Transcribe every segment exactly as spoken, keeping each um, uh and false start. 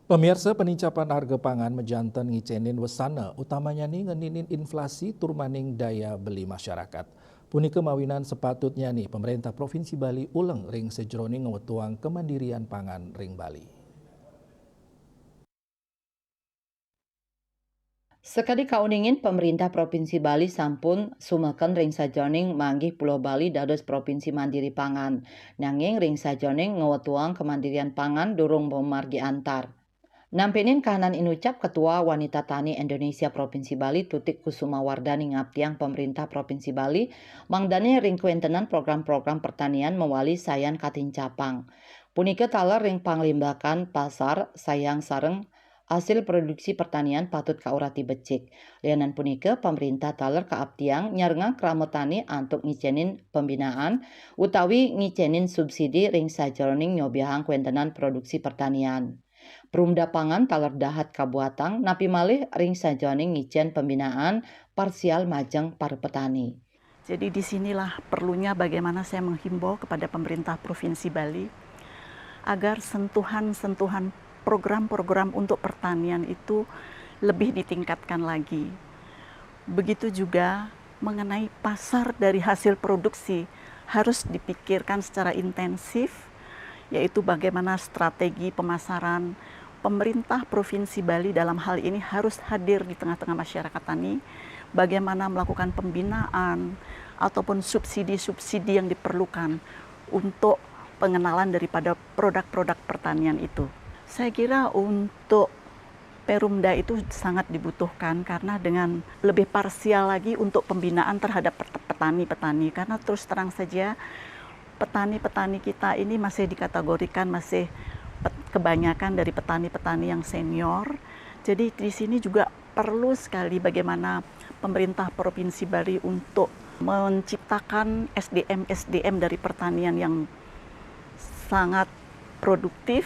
Pemirsa, penincapan harga pangan majanten ngicenin wesana, utamanya ni ngeninin inflasi turmaning daya beli masyarakat. Punika mawinan sepatutnya ni pemerintah Provinsi Bali uleng ring sajeroning ngwetuang kemandirian pangan ring Bali. Sakadi kauningin, pemerintah Provinsi Bali sampun sumeken ring sajeroning manggih Pulau Bali dados provinsi mandiri pangan, nanging ring sajeroning ngwetuang kemandirian pangan durung mamargi antar. Nampinin kahanan inucap Ketua Wanita Tani Indonesia Provinsi Bali, Tutik Kusuma Wardani, ngaptiang pemerintah Provinsi Bali mangdane ring kwentenan program-program pertanian mawali sayan katincapang. Punika taler ring panglimbakan pasar, sayan sareng hasil produksi pertanian patut kaurati becik. Lianan punika, pemerintah taler kaaptiang nyarengang krama tani antuk ngicenin pembinaan utawi ngicenin subsidi ring sajeroning nyobiahang kwentenan produksi pertanian. Perumda pangan taler dahat kabuatang, napi malih ring sajeroning ngicen pembinaan parsial majeng para petani. Jadi, disinilah perlunya bagaimana saya menghimbau kepada pemerintah Provinsi Bali agar sentuhan-sentuhan program-program untuk pertanian itu lebih ditingkatkan lagi. Begitu juga mengenai pasar dari hasil produksi harus dipikirkan secara intensif, yaitu bagaimana strategi pemasaran. Pemerintah Provinsi Bali dalam hal ini harus hadir di tengah-tengah masyarakat tani, bagaimana melakukan pembinaan ataupun subsidi-subsidi yang diperlukan untuk pengenalan daripada produk-produk pertanian itu. Saya kira untuk Perumda itu sangat dibutuhkan karena dengan lebih parsial lagi untuk pembinaan terhadap pet-, petani-petani, karena terus terang saja petani-petani kita ini masih dikategorikan masih pet-, kebanyakan dari petani-petani yang senior. Jadi di sini juga perlu sekali bagaimana pemerintah Provinsi Bali untuk menciptakan S D M S D M dari pertanian yang sangat produktif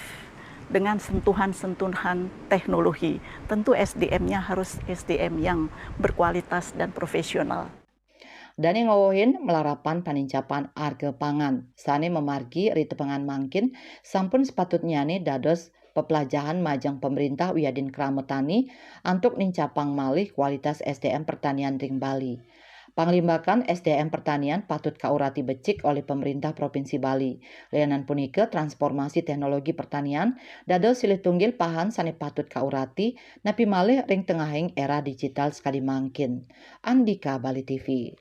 dengan sentuhan-sentuhan teknologi. Tentu S D M-nya harus S D M yang berkualitas dan profesional. Dane ngwewehin malarapan panincapan arga pangan sane mamargi ri tepengan mangkin sampun sepatutnyane dados peplajahan majeng pemerintah wiadin krama tani antuk nincapang malih kualitas S D M pertanian ring Bali. Panglimbakan S D M pertanian patut kaurati becik olih pemerintah Provinsi Bali. Lianan punika, transformasi teknologi pertanian dados silih tunggil pahan sane patut kaurati, napi malih ring tengahing era digital sakadi mangkin. Andika Bali T V.